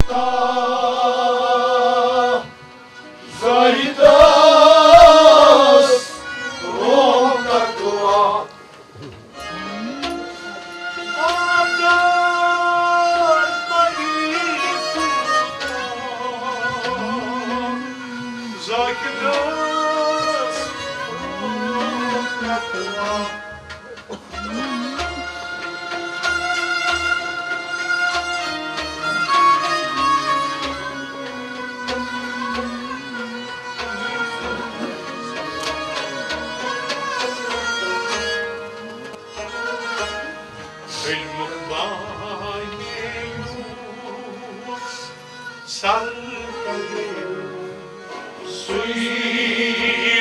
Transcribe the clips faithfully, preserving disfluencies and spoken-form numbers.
زاہدس روم تقوا۔ آبدار پری پوتا۔ زاہدس روم تقوا۔ علمُک بانی یُس سر کرے، سُے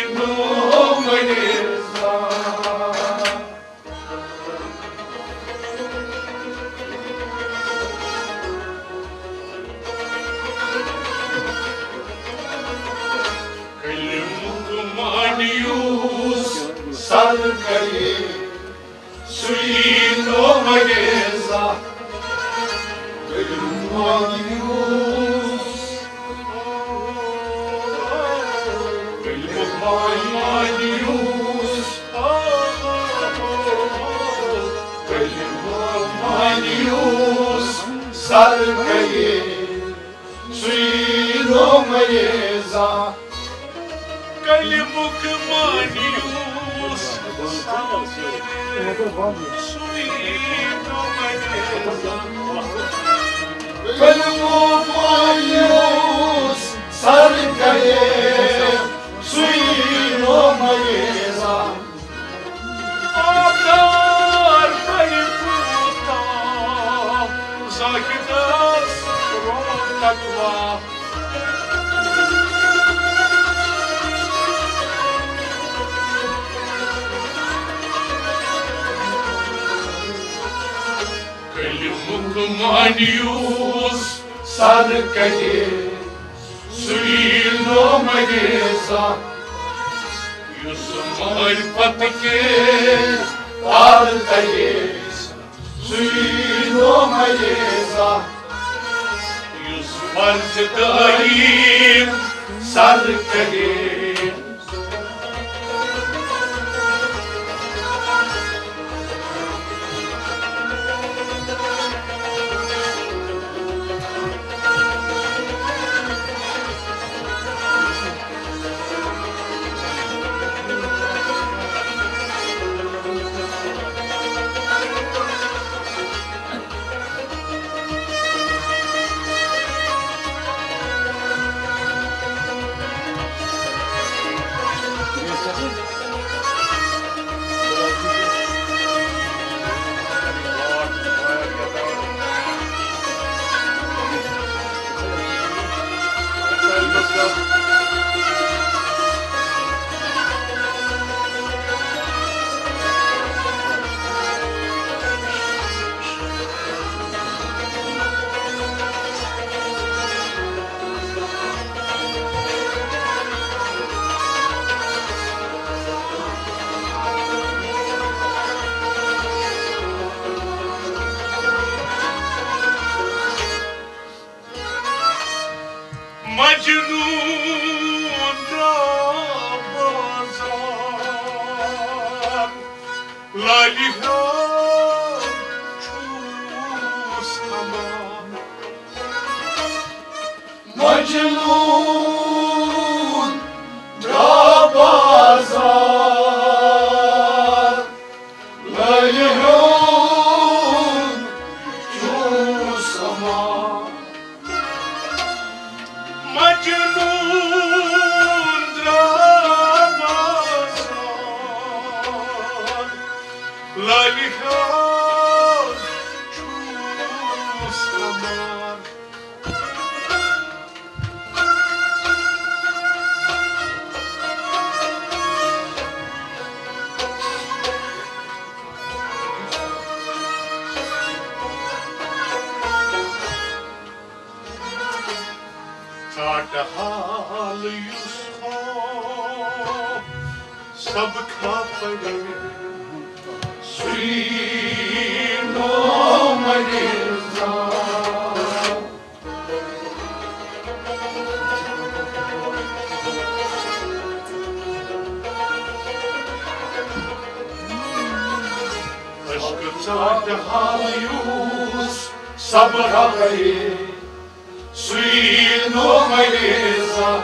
نومرزا۔ علمُک مانی یُس سر کرے، سُے نومرزا۔ علمُک مانی یُس، علمُک مانی یُس، علمُک مانی یُس سر کرے، سُے نومرزا۔ علمُک مانی یُس سر کرے، سُے نومرزا۔ علمُک مانی یُس سر کرے، سُے نومرزا۔ آبدار پری پوتا، زاہدس روم تقوا۔ علمُک مانی یُس سر کرے، سُے نومرزا۔ یُس معرفت کے تار ترے، سُے نومرزا۔ یُس فرض تعلیم سر کرے۔ مجنون درا بازار، لالہِ ہیوٚر چھُس ہما۔ مجنون درا بازار، لالہِ ہیوٚر چھُس ہما۔ مجنون درا بازار، لالہِ ہیوٚر چھُس ہما۔ ژاٹہٕ حال یُس ہو سبقہ پرے، سُے نومرزا۔ حال یُس صبر بری، سُے نو مریضا۔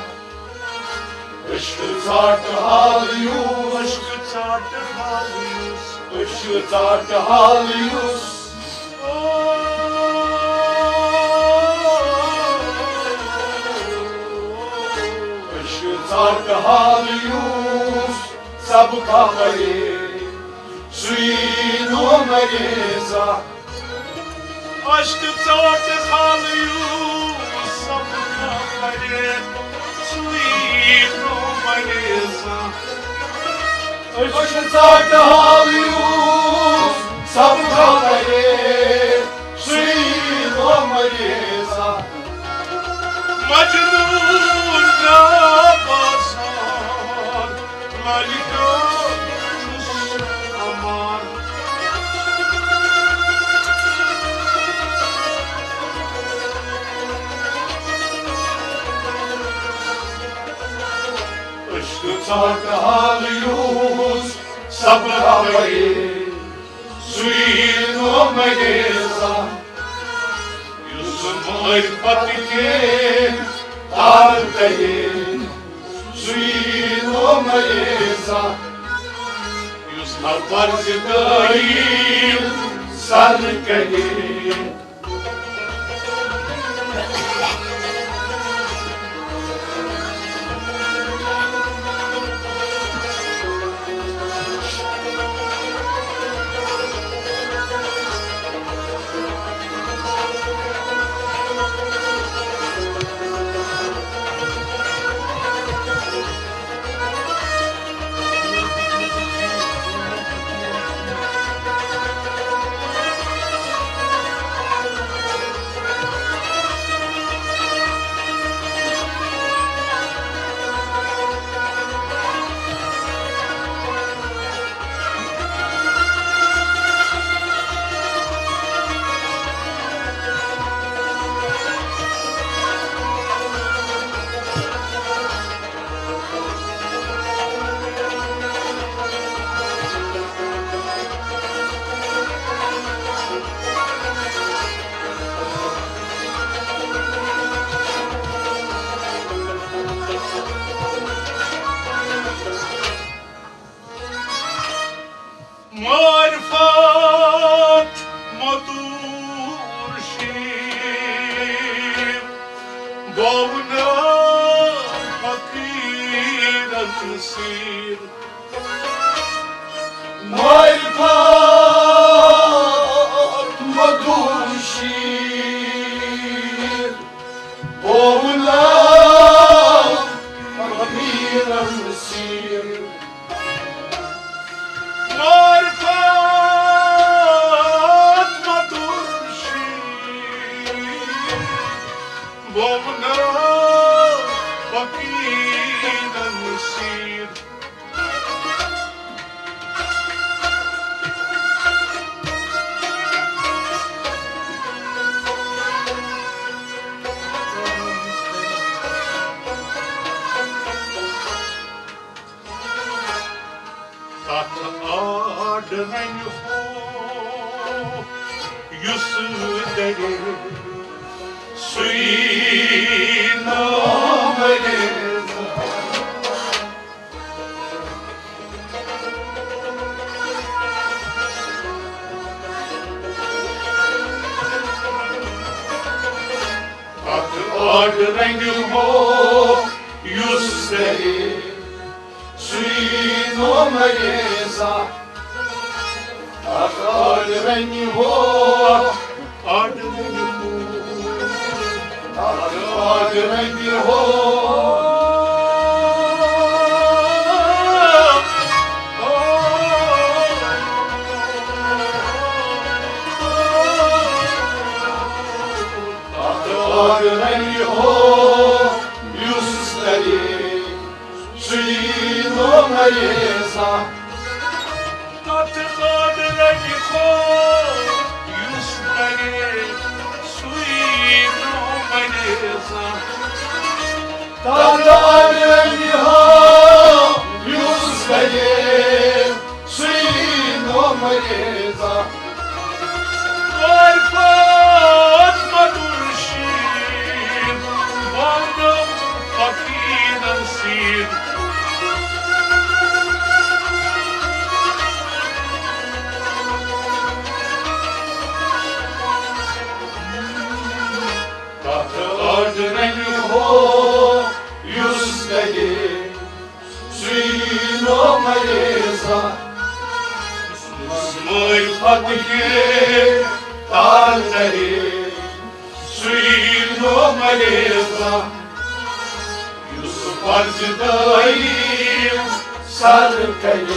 عشق ژاٹ حال یُس، عشق ژاٹ حال یُس، عشق ژاٹ حال یُس۔ عشق ژاٹ حال یُس سب خبرے، سُے نو مریضا۔ عشق ژاٹ حال یُس سب خبرے، سُے نو مریضا۔ عشق ژاٹ حال یُس سب خبرے، سُے نو مریضا۔ مجنون را باسان، مالکا چھُس امان۔ عشق ژاٹ حال یُس صبر بری، سُے نو مریضا۔ یُس معرفت کے تار کرے، سُے نو مریضا۔ یُس نہ فرض تعین سر کرے۔ معرفت مدہوشی، بونہ فقیرن سیر۔ معرفت مدہوشی، بونہ فقیرن سیر۔ معرفت مدہوشی، بونہ فقیرن سیر۔ تتھ آڈ رنگہِ ہو یُس درِ، سُے نام ریزا۔ تتھ آڈ رنگہِ ہو یُس درِ، سُے نو مریضا۔ اکھ آڈ رنگہِ ہو، آڈ رنگہِ ہو، اکھ آڈ رنگہِ ہو۔ اکھ آڈ رنگہِ ہو، یُس درِ، سُے نو مریضا۔ تتھ آڈ رنگہِ ہو یُس درِ، سُے نو مریضا۔ تتھ آڈ رنگہِ ہو یُس درِ، سُے نو مریضا۔ رنہِ ہو یُس کَرِ، سُے نو مریضا۔ یُس معرفت کے تار ترِ، سُے نو مریضا۔ یُس فرض دٲیِم سر کَرِ۔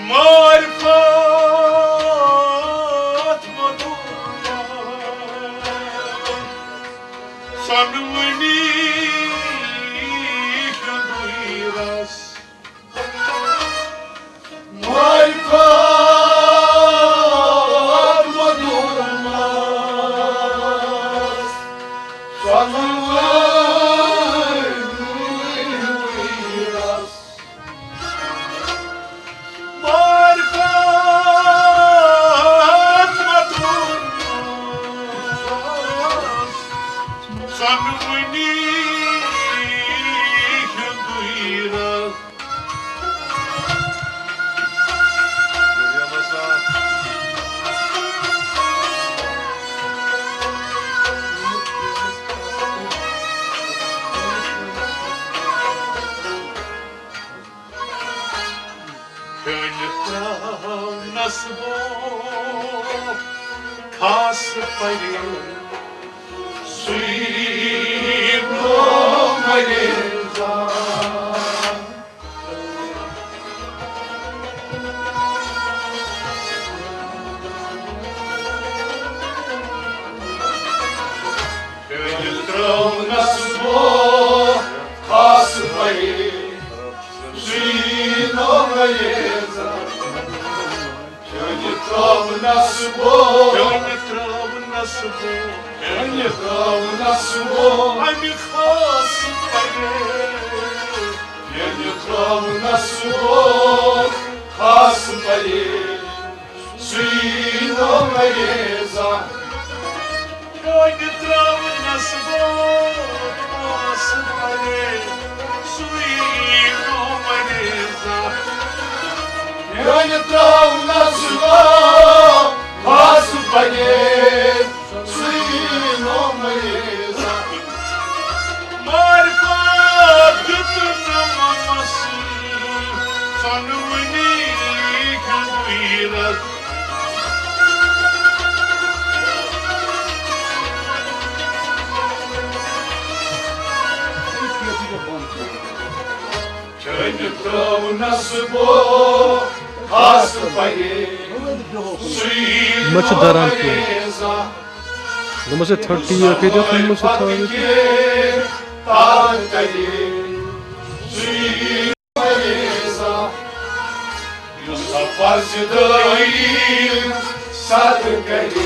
معرفت مدوٗر، سۄنوٕنی ہُنٛدُے رس۔ معرفت مدوٗر مس، سۄنوٕنی ہُنٛدُے رس۔ معرفت مدوٗر، سۄنوٕنی ہُنٛدُے رس۔ کٔلۍ ترٛاونس بہٕ خاص پرے، سُے برٛونٛہہ مریضا۔ کٔلۍ ترٛاونس بہٕ خاص پرے، سُے نوٚو مریضا۔ کٔلۍ ترٛاونس بہٕ، کٔلۍ ترٛاونس بہٕ، کٔلۍ ترٛاونس بہٕ امہِ خاص پرے۔ کٔلۍ ترٛاونس بہٕ خاص پرے، سُے نوٚو مریضا۔ کٔلۍ ترٛاونس بہٕ خاص پرے، سُے نوٚو مریضا۔ کٔلۍ ترٛاونس بہٕ خاص پرے، سُے نوٚو مریضا۔ معرفت دیُت نہٕ مَمَس سۄنوٕنی ہُنٛد ویٖرس۔ کٔلۍ ترٛاونس بہٕ خاص پرے، سُے مےٚ چھُ دران کیٚنٛہہ۔ مریضا۔ دوٚپمَس ہے تھٲو ٹی وی کٔرِتھ، مےٚ چھُ تھاوُن۔ تار ترِ، سُے مریضا۔ یُس فرض دٲیِم سر کَرِ۔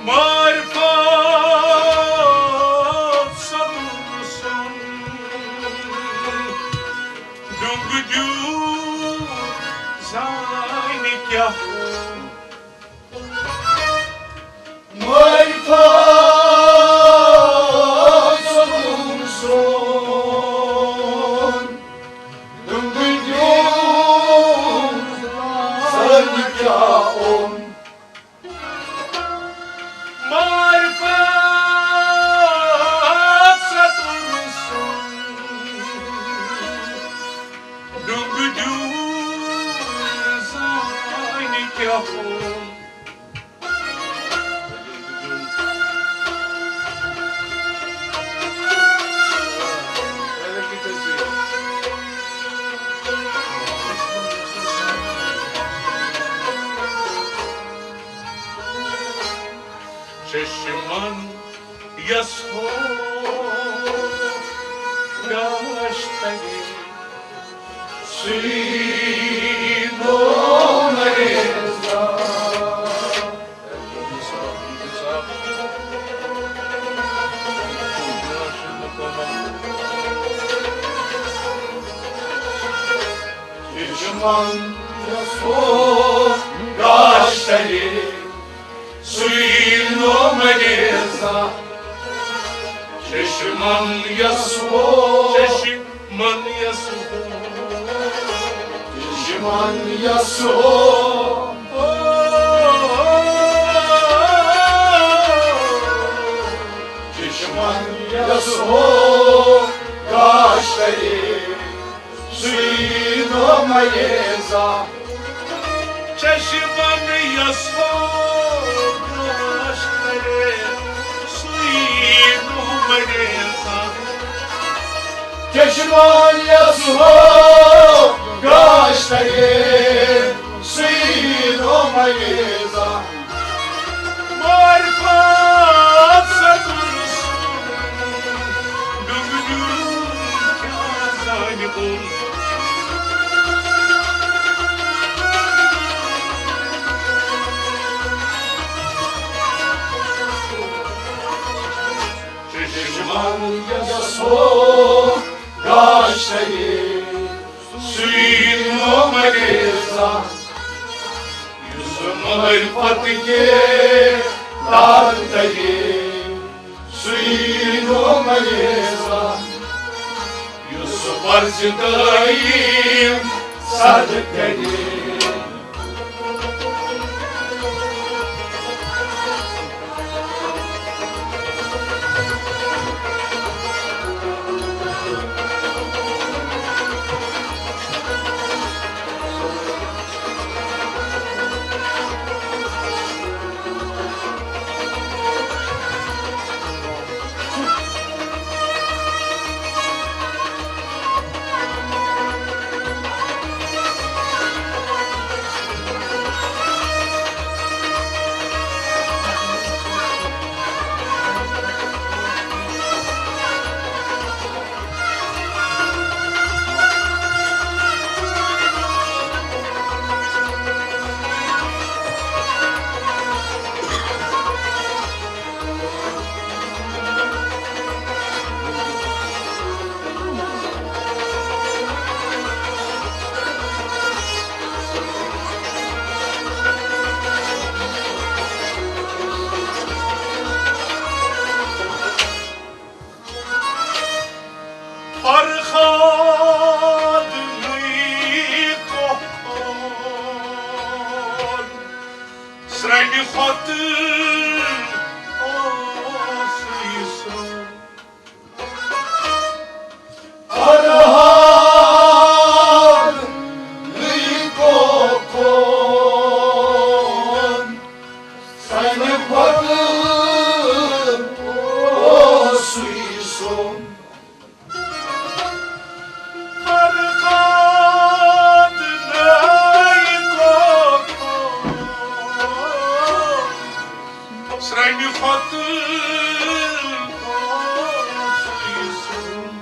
معرفت صدر سُنٛد ڈوٚنٛگ دیوٗن زانہِ کیٛاہ۔ معرفت صدر سُنٛد ڈوٚنٛگ دیوٗن زانہِ کیٛاہ اوٚن۔ معرفت صدر سُنٛد ڈوٚنٛگ دیوٗن زانہِ کیٛاہ اوٚن۔ چشمن یس ہو گاش تگی، سُے نو مریضا۔ چشمن یس ہو گاش تگی، سُے نو مریضا۔ چشمن یس ہو۔ چشمن یس ہو۔ چشمن یس ہو۔ چشمن یس ہو۔ گاش تگی۔ سُے نو مریضا۔ چشمن یس ہو گاش تگی، سُے نو مریضا۔ چشمن یس ہو گاش تگی، سُے نو مریضا۔ معرفت صدر سُنٛد ڈوٚنٛگ دیوٗن کیٛاہ زانہِ اوٚن۔ چشمن یس ہو گاش تگی، سُے نو مریضا۔ یُس معرفت کے تار تگی، سُے نو مریضا۔ یُس فرض دٲیِم سر تگی۔ فرہاد نٔے کۄکھون، سرٛنہِ کھۄتہٕ اوسُے سرٛوگ۔ فرہاد نٔے کۄکھون، سرٛنہِ کھۄتہٕ اوسُے سرٛوگ۔ فرہاد نٔے کۄکھون، سرٛنہِ کھۄتہٕ اوسُے سرٛوگ۔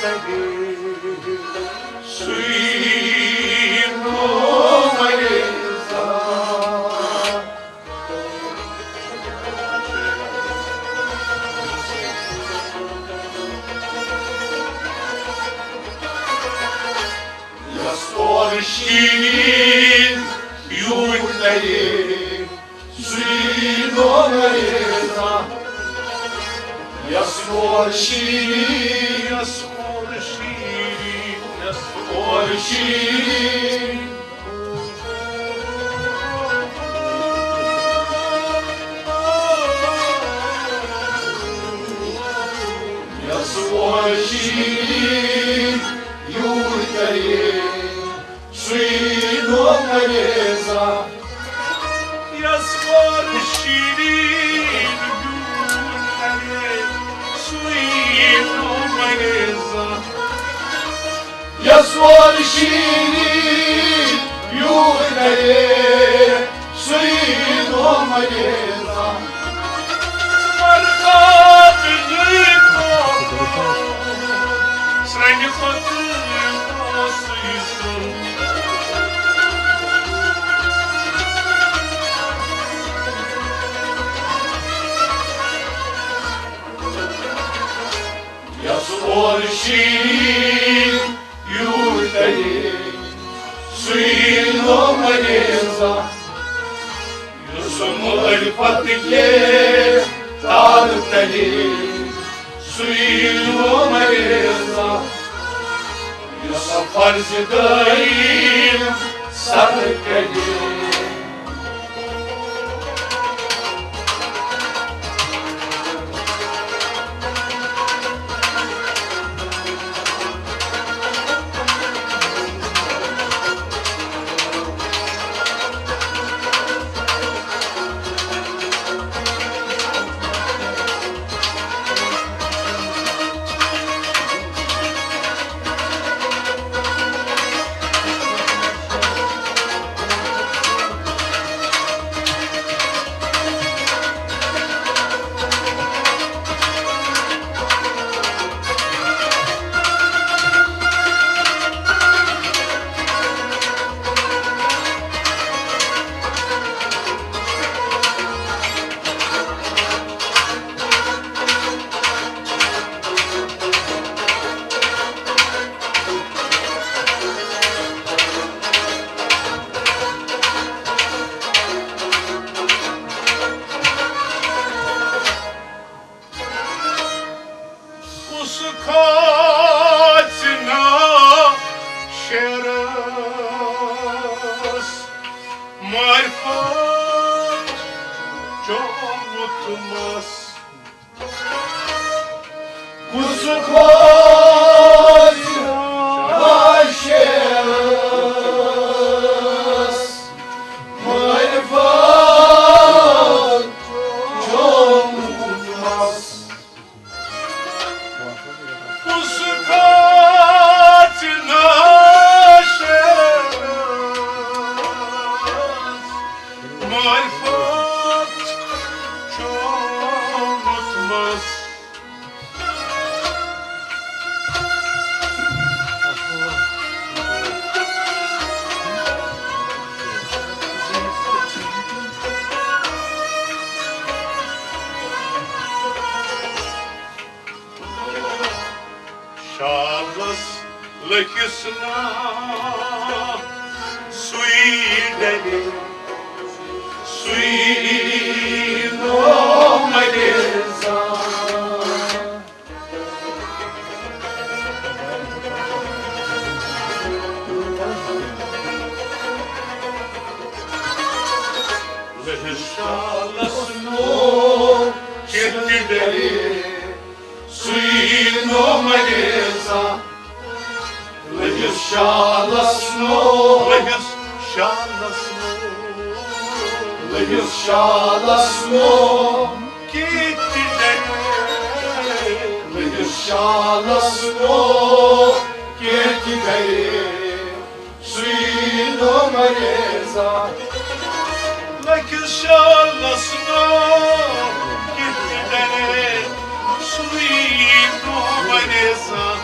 سُے نوٚو مریضا۔ یس اورٕ شیرین یوٗرۍ ترِ، سُے نوٚو مریضا۔ یس اورٕ شیرین، یس اورٕ شیرین، یس اورٕ شیرین۔ یس اورٕ شیرین یوٗرۍ ترِ، سُے نوٚو مریضا۔ یس اورٕ شیرین یوٗرۍ ترِ، سُے نوٚو مریضا۔ یس اورٕ شیرین یوٗرۍ ترِ، سُے نوٚو مریضا۔ مرغاب نٔے کۄکر، سرٛنہِ کھۄتہٕ اوسُے سُہ۔ یس اورٕ شیرین یوٗرۍ ترِ، سُے نوٚو مریضا۔ یُس معرفت کے تال تلہِ، سُے نوٚو مریضا۔ یُس فرض دٲیِم سر کرِ۔ کُس کھوژِ نہٕ شیرس معرفت چومُت مس؟ کُس کھوژِ نہٕ شیرس معرفت چومُت مس؟ کُس کھوژِ نہٕ شیرس معرفت چومُت مس؟ شالس لٔگِس نا سُے ڈلہِ، سُے نوٚو مریضا۔ لٔگِس شالس نوٚو کینٛہہ تہِ ڈلہِ، سُے نوٚو مریضا۔ لٔگِس شالس نوٚو، لٔگِس شالس نوٚو، لٔگِس شالس نوٚو کینٛہہ تہِ ڈلہِ، لٔگِس شالس نوٚو کینٛہہ تہِ ڈلہِ۔ سُے نوٚو مریضا۔ لٔگِس شالس نوٚو کینٛہہ تہِ ڈلہِ، سُے نوٚو مریضا۔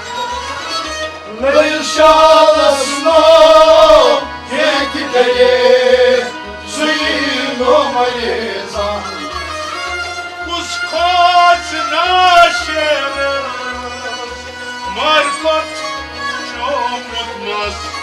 شالس نوو کینٛہہ تہِ گلے، سُے نوو مریضاں۔ کُس کھوژ ناشیرس معرفت چومُت مس۔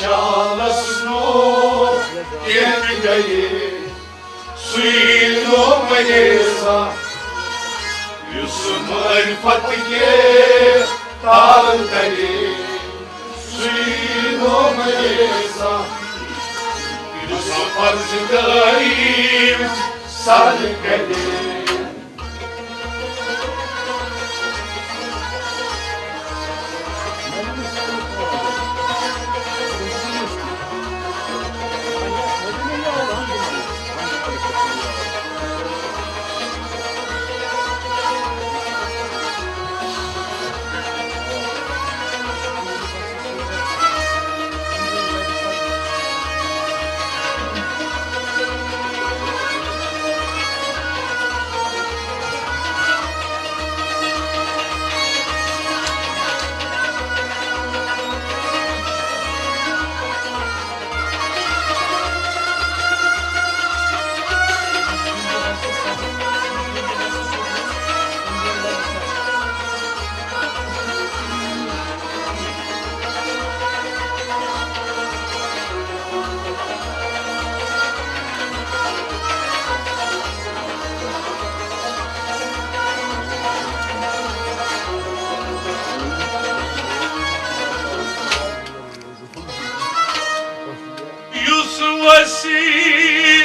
شالس نوو کینٛہہ تہِ گلے، سُے نوو مریضاں۔ یُس معرفت کے تال تلے، سُے نوو مریضاں۔ یُس فرض دٲیِم سر گلے۔ یُس وسی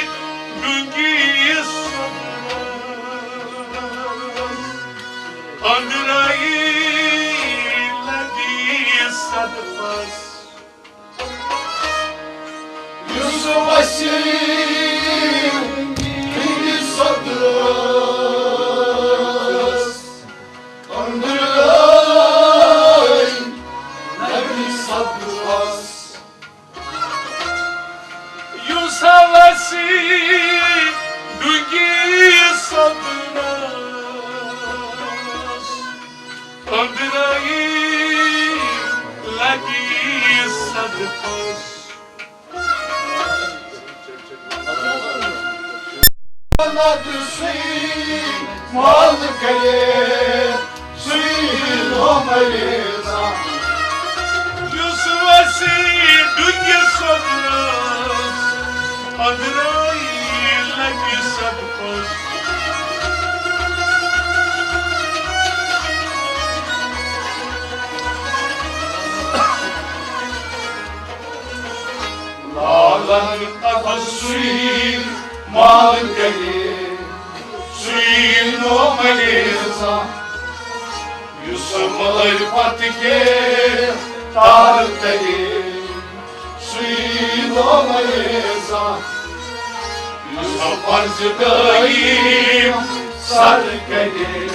ڈُنگی صدرس، أنٛدرَے لگی صدفس۔ یُس وسیع ہٕنٛدِ صدرس أنٛدرَے لگہِ صدفس۔ یُس وسیع ڈُنگی صدرس أنٛدرَے لگی صدفس۔ نَتہٕ سُے مال کرے، سُے نوٚو مریضاں۔ یُس وسیع ڈُنگہِ صدرس أنٛدرَے لگہِ صدفس۔ لالن تتھ سُے مال کرے، سُے نوٚو مریضاں۔ یُس معرفت کے تار تلے، سُے نوٚو مریضاں۔ یُس فرض دٲیِم سر کرے۔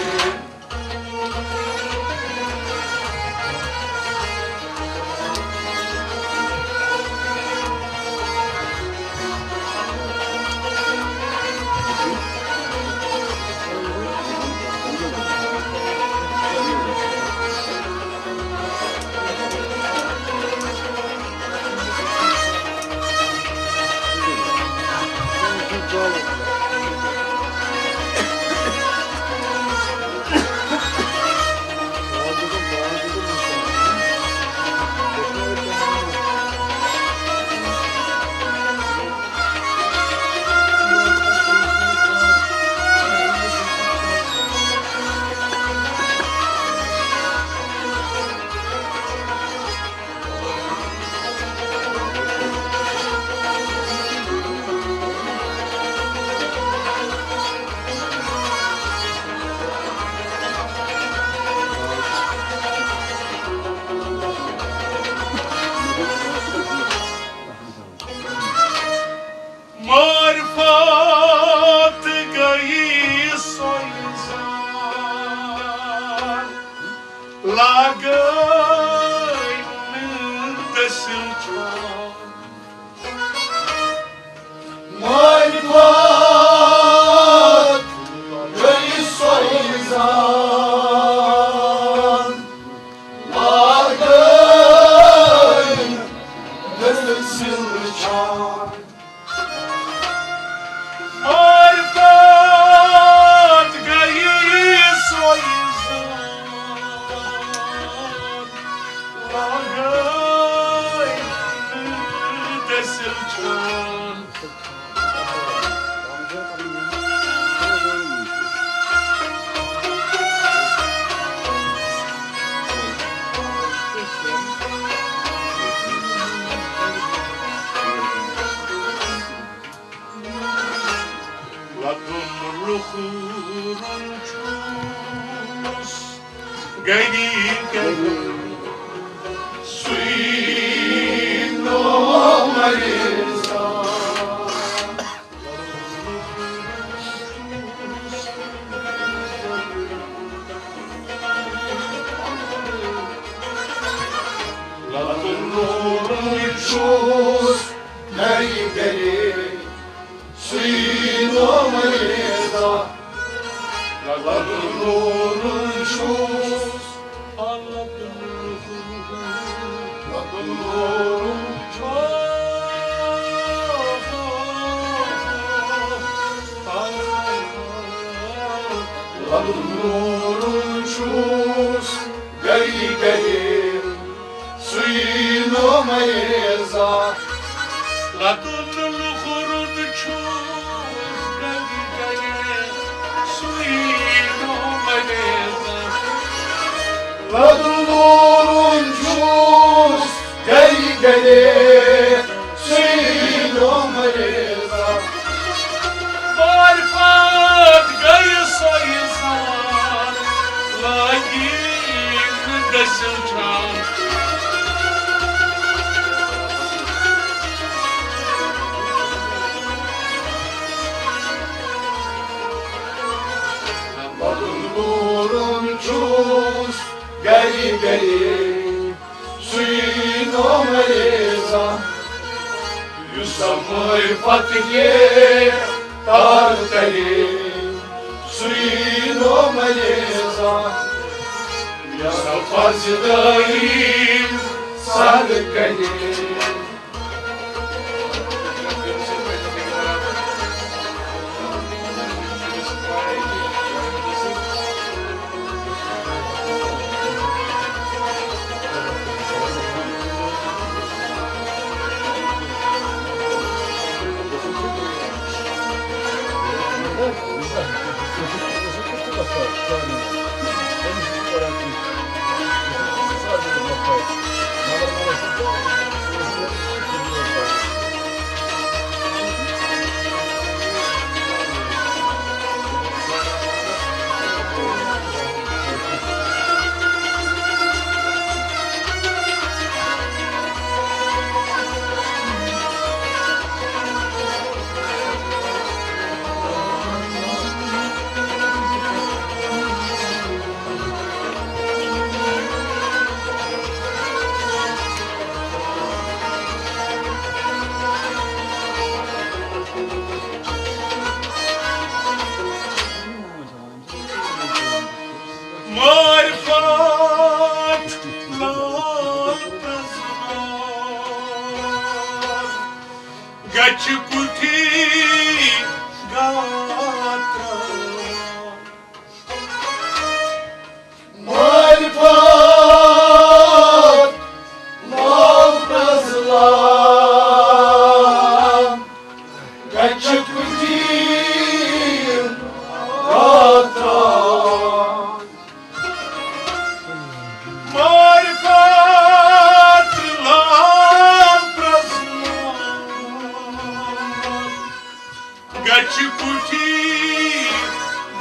معرفت گٔیہِ سۄے زان، لاگے دٔسِل چھان۔ لَدُن لُکُن چھُس گَرِ گَرِ، سُے نومَر زان۔ لَدُن لُکُن چھُس گَرِ گَرِ، سُے نومَر زان۔ لَدُن لُکُن چھُس، لَدُن لُکُن چھُس، لَدُن لُکُن چھُس گَرِ گَرِ، سُے نومَر زان۔ لَدُن لُکُن چھُس گَرِ گَرِ، سُے نومَر زان۔ لَدُن لُکُن چھُس گَرِ گَرِ، سُے نومَر زان۔ معرفت گٔیہِ سۄے زان، لاگہِ دٔسِل چھان۔ لَدُن لُکُن چھُس گَرِ گَرِ، سُے نومَر زان۔ یُس سمٲے پتہٕ یہِ تار تلہِ، سُے نومَر زان۔ یُس فرض دٲیِم سر کَرِ۔ معرفت لال پرزنان، گچھ کُٹھی گاتران۔ معرفت لال پرزنان، گچھ کُٹھی گاتران۔ معرفت لال پرزنان، گچھ کُٹھی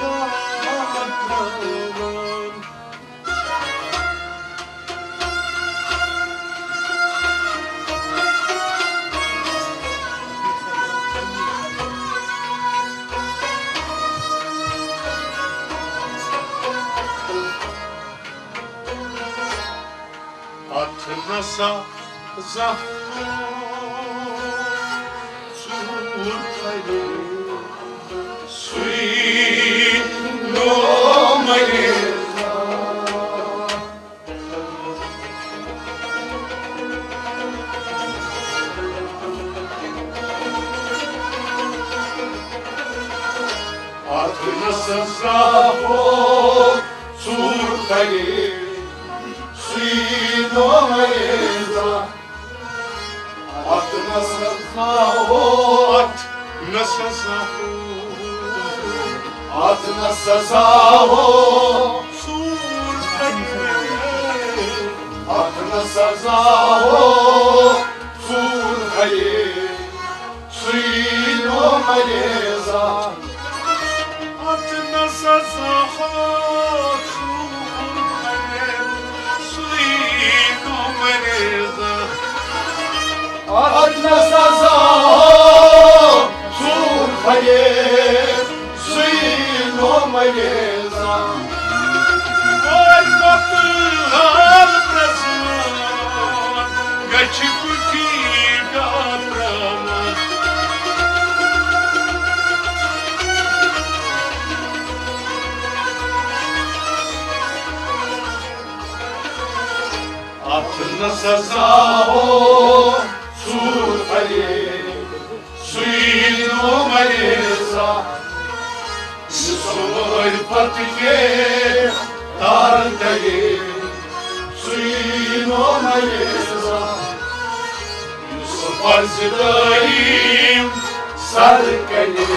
گاتران۔ اتھ نسا زانٛہہ ژوٗر کرِ، سُے نومَر زان۔ سزا ہو ژوٗر پھلے، سُے نوٚو مریضا۔ اتھ نہ سزا ہو، اتھ نہ سزا ہو، اتھ نہ سزا ہو ژوٗر پھلے، اتھ نہ سزا ہو ژوٗر پھلے۔ سُے نوٚو مریضا۔ اتھ نہ سزا ہو ژوٗر پھلے، سُے نوٚو مریضا۔ اتھ نہ سزا ہو ژوٗر پھلے، سُے نوٚو مریضا۔ وۄنۍ کۄس حال پرٛزناوان، گژھِ کُٹھی ڈاکٹرس۔ اتھ نہ سزا ہو ژوٗر پھلے، سُے نوٚو مریضا۔ یُس وٲرۍ پتہٕ کے تار تلے، سُے نوٚو مریضا۔ یُس فرض تعلیٖم سر کلے۔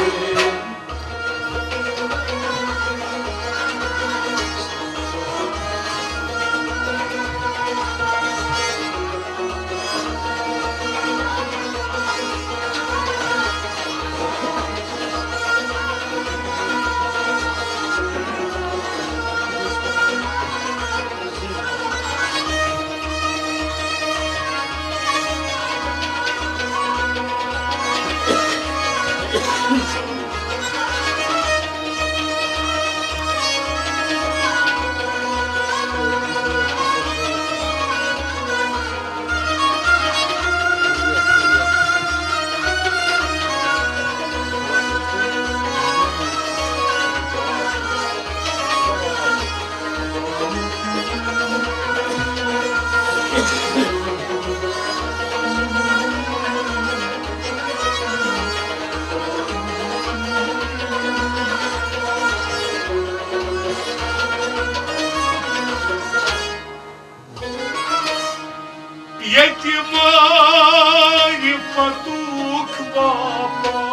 ییٚتہِ معرفتُک باپار،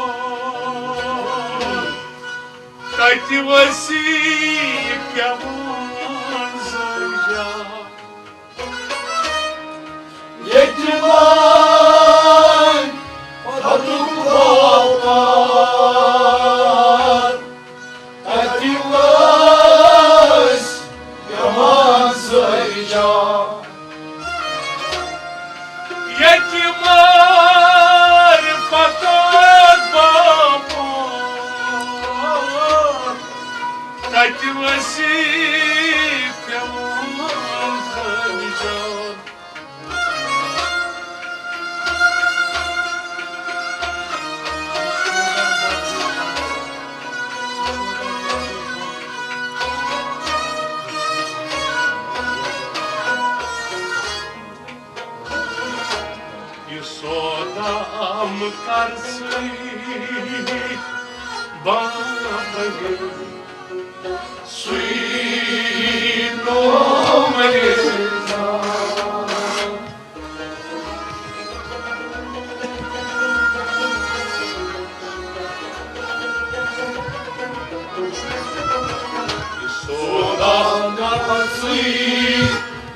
تَتہِ وَسی پٮ۪وان زٲوِجان۔ ییٚتہِ معرفتُک باپار، تَتہِ وَسی پٮ۪وان زٲوِجان۔ ییٚتہِ معرفتُک باپار، تَتہِ وَسی پٮ۪وان زٲوِجان۔ یہِ سودا مہٕ کر ژٕے بامبرِ، سُے نوٚو مریضا۔ یہِ سودا مہٕ کر ژٕے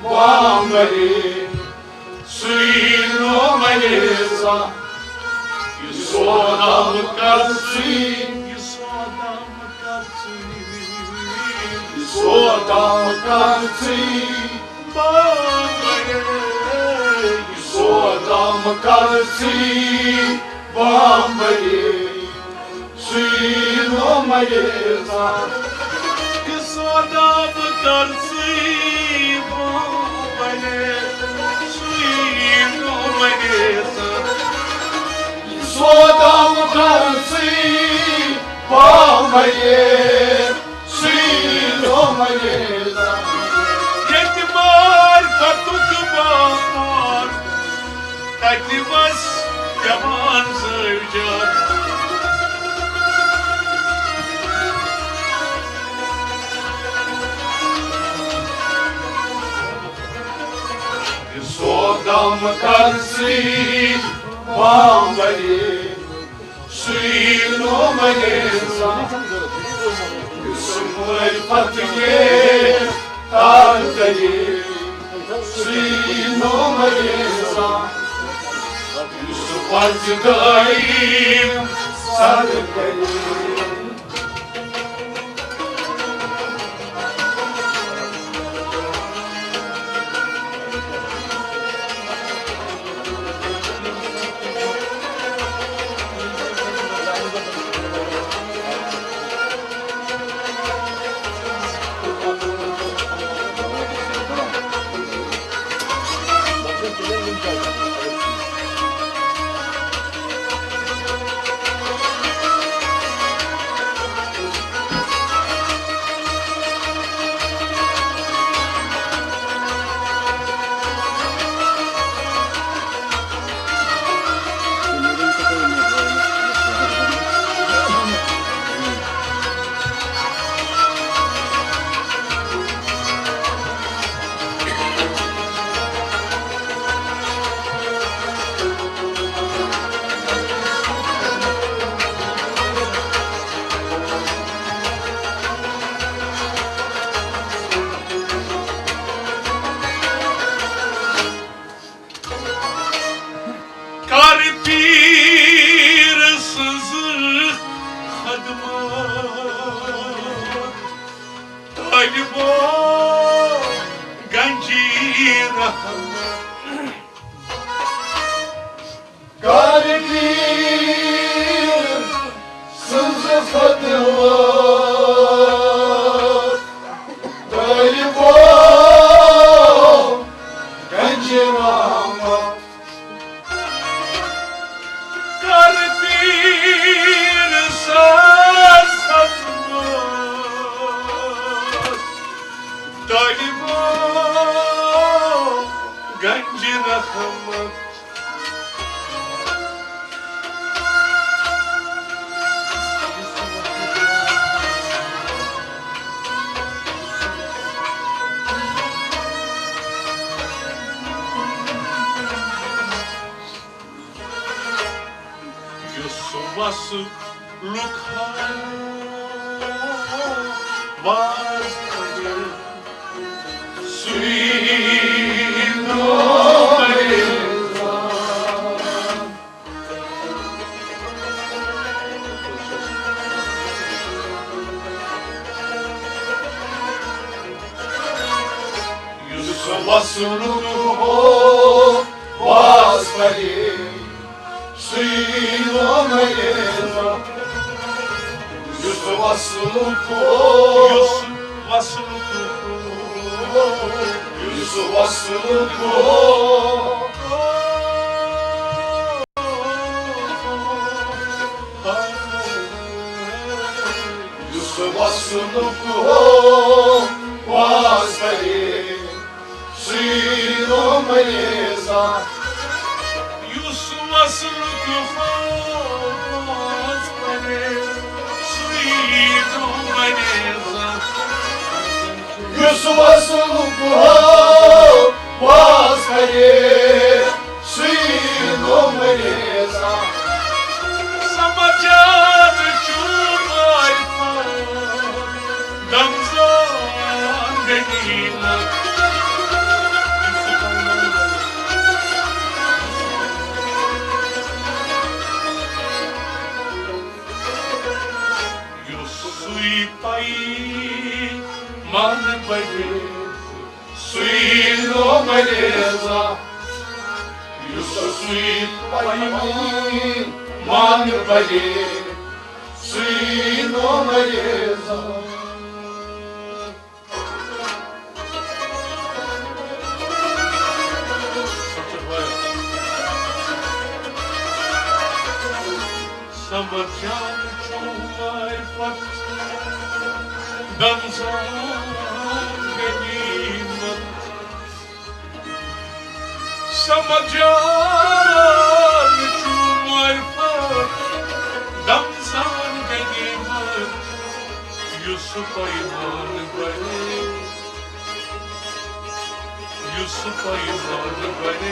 بامبرِ، سُے نوٚو مریضا۔ یہِ سودا مہٕ کر ژٕے، یہِ سودا مہٕ کر ژٕے، یہِ سودا مہٕ کر ژٕے بامبرِ، یہِ سودا مہٕ کر ژٕے بامبرِ۔ سُے نوٚو مریضا۔ یہِ سودا مہٕ کر ژٕے بامبرِ، سُے نوٚو مریضا۔ یہِ سودا مہٕ کر ژٕے بامبرِ، سُے نوٚو مریضا۔ ییٚتہِ معرفتُک باپار، تَتہِ وَسی پٮ۪وان زٲوِجان۔ یُس مٲلۍ پتہٕ یہِ تار کَرِ، سُے نوٚو مریضا، یُس پتہٕ دٲیِم سر کَرِ۔ کر پیٖر سٕنٛز خدمت، طٲلبو گنجی رحمت۔ کر پیٖر سٕنٛز خدمت، طٲلبو گنجی رحمت۔ کر پیٖر سٕنٛز خدمت، طٲلبو گنجی رحمت۔ یُس وس لُکھ واز پرِ، سُے نوٚو مریضا۔ یُس وس لُکھ واز پرِ، سُے نوٚو مریضا۔ یُس وس لُکھ، یُس وس لُکھ، یُس وس لُکھ، یُس وس لُکھ واز پرِ، سُے نوٚو مریضا۔ یُس وس لُکھ واز پرِ، سُے نوٚو مریضا۔ یُس وس لُکھ واز پرِ، سُے نوٚو مریضا۔ سمجھان چھُ معرفت دمزان غنیمت۔ یُس سُے پیمان بڑِ، سُے نوٚو مریضا۔ یُس سُے پیمان بڑِ، سُے نوٚو مریضا۔ سمجھان چھُ معرفت دمزان غنیمت۔ سمجھان چھُ معرفت دمزان غنیمت۔ یُس پیمان بڑِ، یُس پیمان بڑِ،